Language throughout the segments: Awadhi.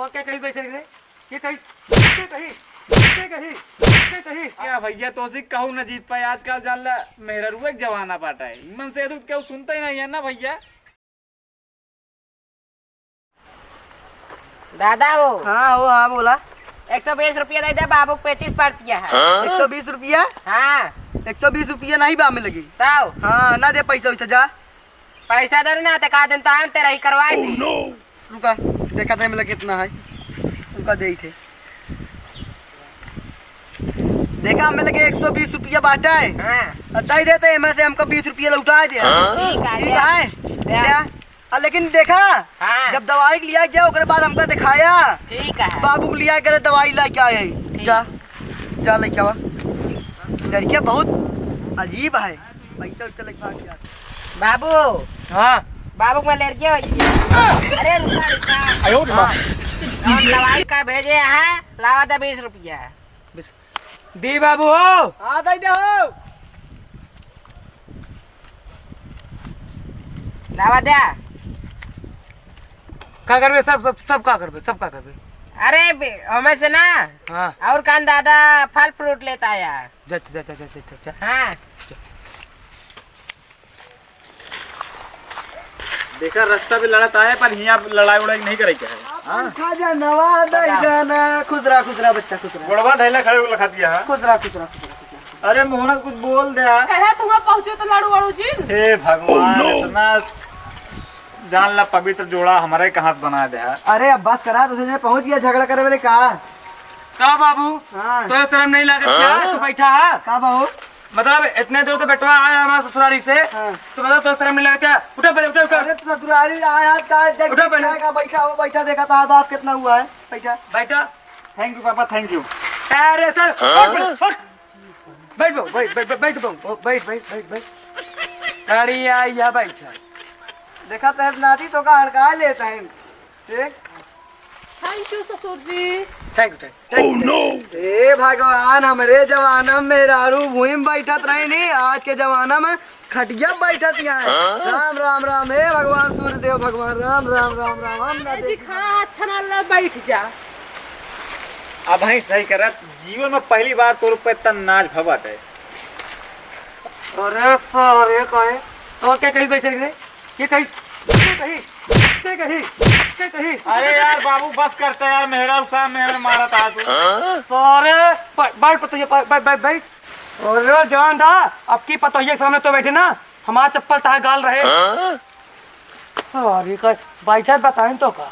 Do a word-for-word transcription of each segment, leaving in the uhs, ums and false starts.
के कही बैठे रे? के कही? के कही? के कही? के कही? क्या भैया, तोसी कहू न जीत पाए, आजकल जान ला मेहररुए के जमाना बाटा है। इमन से तो केहू सुनता ही नहीं है ना भैया। दादा हो। हाँ हो, हाँ बोला। एक सौ बीस रुपया दे दे, बाबू के पेचिस पड़तिया है। एक सौ बीस रुपया? हाँ। एक सौ बीस रुपया नहीं बा में लगी। तब? हाँ, ना दे पैसा वैसा, जा। पैसा दे ना, तो का दिन तो हम तेरा ही करवाए दी। रुका, देखा था मतलब कितना है। रुका, दे ही थे। देखा, हमें लगे एक सौ बीस रुपया बाटा है। हाँ। और दे देते, एमे से हमको बीस रुपया लौटा दे। ठीक है, ठीक ले। है? ले। ले। आ, लेकिन देखा, हाँ। जब दवाई के लिया गया, ओकरे बाद हमका दिखाया। ठीक है। बाबू को लिया करे दवाई लेके आए। ठीक। जा, जा लेके आवा। लड़किया बहुत अजीब है। पैसा वैसा लेके भाग गया। बाबू। हाँ। बाबू को मैं लड़किया हो गया। अरे रुका, रुका। आयो रे माँ। हम दवाई का भेजे हैं, लावा दे बीस रुपया। बीस। दी बाबू हो। हाँ, दे दे हो। लावा दे। का करबे? सब, सब, सब का करबे? सब का करबे? अरे बे, हमें से ना। हाँ। और कान दादा फल फ्रूट लेता आया। जा, जा, जा। हाँ। देखा, रास्ता पे लड़त आए, पर हियाँ लड़ाई उड़ाई नहीं करे के है। हाँ? खा जा, नवा दई जाना। खुश रहा, खुश रहा बच्चा, खुश रहा। गोड़वा धैला खड़े लखा दिया है। खुश रहा, खुश रहा, खुश रहा, खुश रहा। अरे मोहना, कुछ बोल दे यार। कहे तुम पहुँचे तो लड़ू अड़ू जी। हे भगवान, Oh, no! इतना जान ला पवित्र जोड़ा हमारे कहाँ से बना दे है। अरे अब बस करा, तो पहुँच गया झगड़ा करे वाले का। का बाबू? हाँ। तो शर्म नहीं लागत क्या? तू बैठा है? का बाबू? मतलब, इतने दूर से बेटवा आया हमारे ससुरारी से, हाँ। तो मतलब, तो शर्म नहीं लगता? उठा पहले, उठा, उठा। अरे, तो ससुरारी आया, का देख, उठा पहले। का बैठा हो, बैठा, देखा था, बाप कितना हुआ है, बैठा। बैठा। Thank you पापा, thank you। अरे सर, हाँ? उठ, उठ। बैठ बाबू, बैठ, बैठ, बैठ, बैठ बाबू, बैठ, बैठ, बैठ, बैठ। अरे या, या बैठा। देखा तो नाती तो का हड़का लेता है। ठीक। Thank you ससुर जी। Thank you, thank you, thank you। Oh, no! ए भगवान, हमरे जमाना में मेहरारू भुइँ में बैठत रही नहीं, आज के जमाना में खटिया बैठत यहाँ है। हाँ? राम, राम, राम, हे भगवान सूर्य देव भगवान, राम, राम, राम, राम, हम ना ए जी, देख। हाँ, अच्छा ना लग, बैठ जा। अब ही सही करत, जीवन में पहली बार तोर पे तन नाच भवत है। अरे सारे काहे? तो क्या कही बैठे रे? ये कही, ये कही, ये कही, ये कही। अरे यार बाबू, बस करते यार, मेहरा उसा मेहर मारा था तू। सारे, बै-, बैठ पतोहिया, बै-, बै-, बै-, बैठ। अरे जान दा, अब की पतोहिया के सामने तो बैठे ना, हमारा चप्पल तहा गाल रहे। सारे का बैठे बताएं तो का।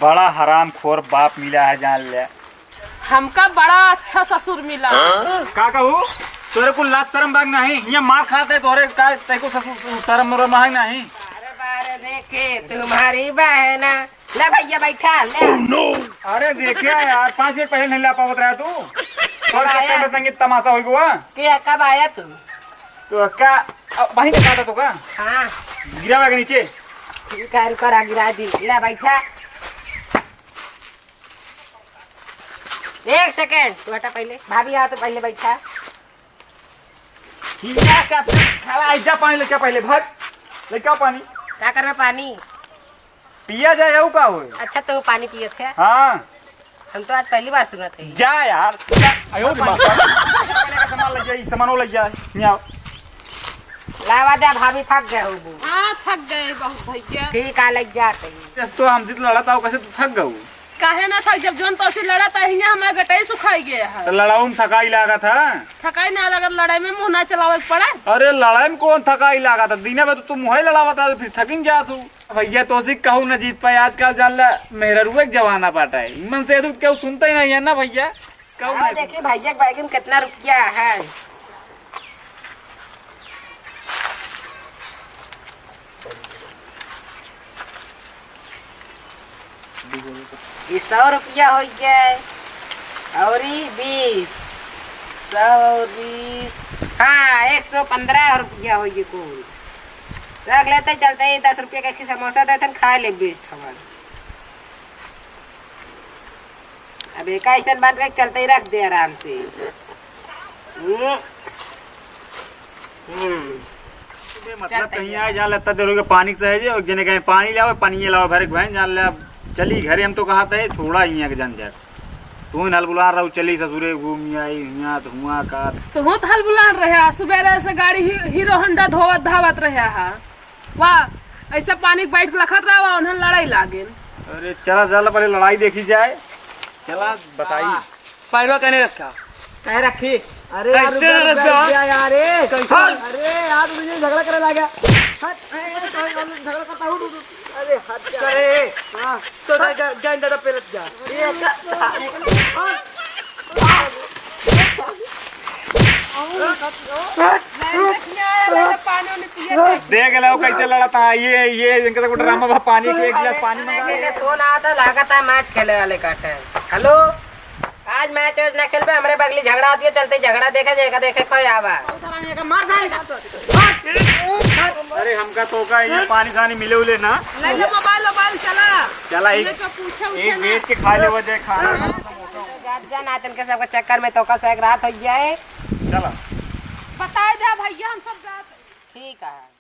बड़ा हरामखोर बाप मिला है, जान ले। हमका बड़ा अच्छा ससुर मिला। का कहू? तोरे कुल लाज शरम बाग नहीं? हियाँ मार खाते तोरे का, तेको ससुर शरम उरम है नहीं? अरे बारे देखे, तुम्हारी बहना। ले भैया बैठा, ले। अरे देखे यार, पाँच मिनट पहले नहीं ला पावत रहा तू। तोरे आया? चक्कर में तंगे तमाशा हो गया। के, कब आया तू? तो का, अब वहीं से काटा तो का? हाँ। गिरावा के नीचे। ठीक है, रुका रहा, गिरा दी। ले बैठा। एक सेकेंड, तू हटा पहले, भाभी आ तो पहले बैठा। क्या का खड़ा है, जा पानी लेके आ पहले, भाग। लेके आ पानी। का करबे पानी? पिया जाए, यहू का होए? अच्छा, तो पानी पियत है? हाँ। हम तो आज पहली बार सुनत है। जा यार, जा। आयो रे माँ। सामान लग जाए, सामानो लग जाए। यहाँ आओ। लावा दे, भाभी थक गए होबू। हाँ, थक गए बहुत भैया। ठीक आ, लग जाते हैं। जस तो हमसे तो लड़ा था, कैसे तू थक गऊ? काहे ना थक, जब जोन तोसी लड़ा था, हियाँ हमारा गटई सुखाई गया है। तो लड़ाऊ में थकाई लागा था? थकाई ना लगा, लड़ाई में मुँह ना चलावे के पड़ा। अरे लड़ाई में कौन थकाई लागा था? दीना में तो तू मुँह ही लड़ावा था, तो फिर थकिन जा तू। भैया तोसी कहू ना जीत पाए, आजकल जान ला मेहररुए के जमाना बाटा है। इमन से तो केहू सुनता ही नहीं है ना भैया। कहू हाँ, ना देखी भैया के बैग में कितना रुपया है। ई सौ रुपया होइ गए और ई बीस, सौ और बीस, हाँ, एक सौ पन्द्रह रुपया होइ गए कुल। रख लेते, चलते ही दस रुपया का एक समोसा देते, खा ले बीस ठमन। अब एक ऐसन बन के चलते ही रख दे आराम से। हम्म। हम्म। मतलब चलते कहीं ही आए, जान लेता देर हो गया पानी के सहेजे, और जने कहीं पानी लाओ, पानी ये लाओ, भरे के भाई, जान ले अब। चली घरे, हम तो कहत है, छोड़ा हियाँ के झंझट। तू ही हलबुलान रहू, चली ससुरे घूम आई, हियाँ तो हुआँ का। तू तो हलबुलान रहे, सुबेरे से गाड़ी ही-, हीरो होंडा धोवत धावत रहे हा। वाह, ऐसे पानी के बैठ के लखत रहा, उन्हें लड़ाई लागेन। अरे चला, चला, पहले लड़ाई देखी जाए। चला, बताई। पैरवा कने रखा? कहे रखी? अरे यार, कैसे रुक जा, रुक जा? रुक जा यार, ए। कैसे? अरे यार, मुझे झगड़ा करे लाग गया। हट, ए, ए, ए, झगड़ा करता हूँ, रुक, रुक। अरे हट जा। अरे। हाँ। तो जा, जा, जा, जा, पेलत जा। ए, अच्छा। देख लो कैसे लड़त है, ये, ये इनके तो ड्रामा बा, पानी के एक गिलास पानी मंगा ले। अरे, फोन आवत है, लागत है मैच खेले वाले का टाइम। हेलो, आज मैच वैच ना खेलबे, हमरे बगली झगड़ा होती है, चलते झगड़ा देखे, जेका देखे कोई आवा। अरे हमका तो का ये पानी सानी मिले उले ना। ले ले मोबाइल, मोबाइल चला। चला एक, ये तो पूछे उछे एक ना। बेच के खा ले वो जे खाना। जात जा नाचन के सबके चक्कर में तो का सैक रात हो जाए। चला। बताए जा भैया, हम सब जात। ठीक है।